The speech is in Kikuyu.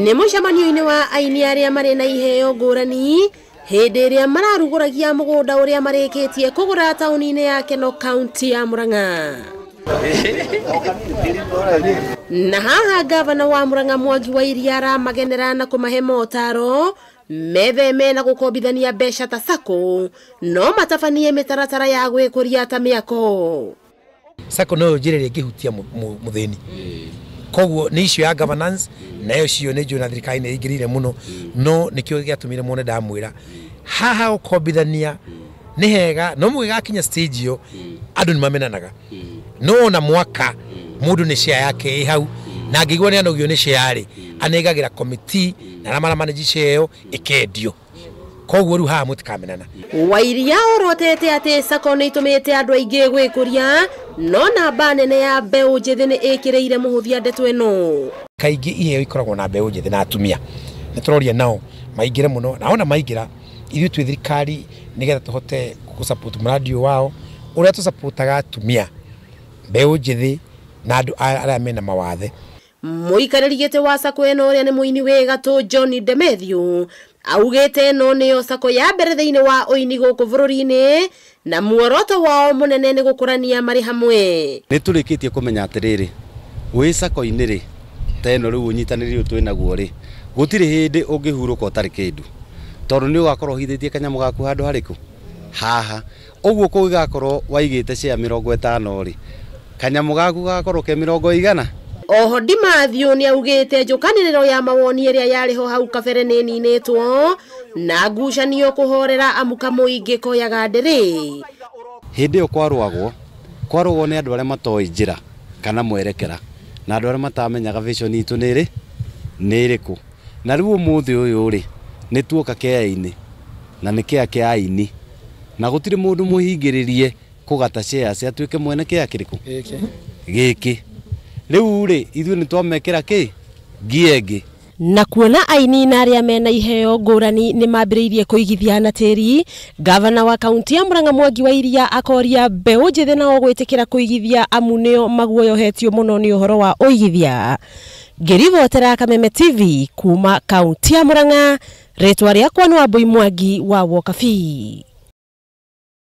Nĩ mũcemanio-inĩ wa aini arĩa marĩ na iheo ngũrani hĩndĩ ĩrĩa mararugũragia mũgũnda ũrĩa marĩkĩtie kũgũra taũni-inĩ ya Keno kaunti ya Murang'a. Na haha gavana wa Murang'a Mwangi wa Iria aramagenera na kũmahe motaro metheme na gũkombithania mbeca ta sacco no matabanie mĩtaratara ya gwĩkũria ta mĩako. Sacco no njĩra ĩrĩa ĩngĩhutia mũthĩni, koguo nĩ issue ya governance, nayo cio nĩ njũĩ na thirikari nĩ ĩingĩrĩire mũno, no nĩkĩo gĩatũmire muone ndamwĩra haha gũkombithania nĩ hega, no mũgĩgakinya stage ĩyo andũ nĩ mamenanaga, no ona mwaka mũndũ nĩ share yake ĩ hau, na angĩigua nĩ anogio nĩ share rĩ, anengagĩra committee na arĩa maramanage share ĩyo ĩkendio, koguo rĩu haha mũtikamenana. Wairia orotete atĩ sacco nĩ itũmĩte andũ aingĩ gwĩkũria, no namba nene ya mbeũ njĩthĩ nĩ ĩkĩrĩire mũhũthia ndeto ĩno. Kaingĩ iheo ikoragwo na mbeũ njĩthĩ na atumia, nĩ tũroria nao maingĩre mũno, na ona maingĩra ithuĩ twĩ thirikari nĩgetha tũhote gũ-support mũradi ũyũ wao ũrĩa tũsupportaga atumia, mbeũ njĩthĩ na andũ arĩa mena mawathe. Mũikarĩri gĩtĩ wa sacco ĩno ũrĩa nĩ mũini wĩ gatũ John Demethiu augĩte ĩno nĩyo sacco ya mbere thĩinĩ wa ũini gũkũ bũrũri-inĩ, na muoroto wao mũnene nĩ gũkũrania marĩ hamwe. Nĩ tũrĩkĩtie kũmenya atĩrĩrĩ, wĩ sacco-inĩ rĩ, ta ĩno rĩu ũnyitanĩri ũyũ twĩ naguo rĩ, gũtirĩ hĩndĩ ũngĩhurũka ũtarĩ kĩndũ, tondũ nĩ ũgakorwo ũhithĩtie kanyamũ gaku handũ harĩkũ haha. Ũguo kũngĩgakorwo waigĩte share 50 rĩ, kanyamũ gaku gagakorwo ke 100. Oho Dimathiũ nĩ augĩte njũkanĩrĩro ya mawoni ĩrĩa yarĩ ho hau kabere nĩ ĩninĩtwo na ngucanio kũhorera amu kamũingĩ koyaga ndĩrĩ. Hĩndĩ ĩyo kwarũagwo nĩ andũ arĩa matoĩ njĩra kana mwerekera, na andũ arĩa matamenyaga vision itũ nĩ ĩrĩkũ. Na rĩu ũmũthĩ ũyũ rĩ, nĩ tuoka kĩa-inĩ, na nĩ kĩa kĩa aini, na gũtirĩ mũndũ mũhingĩrĩrie kũgata shares atuĩke mwene kĩa kĩrĩkũ gĩkĩ. Rĩu rĩ, ithuĩ nĩ twamekĩra kĩ ngie ĩngĩ. Na kuona aini na arĩa mena iheo ngũrani nĩ mambĩrĩirie kũigithia na tĩri, gavana wa kaunti ya Murang'a Mwangi wa Iria akoria mbeũ njĩthĩ nao gwĩtĩkĩra kũigithia amu nĩo maguoyohetio mũno nĩ ũhoro wa ũigithia. Ngĩribotera Kameme TV kuma kaunti ya Murang'a, rĩtwa rĩakwa nĩ Wambui Mwangi wa Wokabi.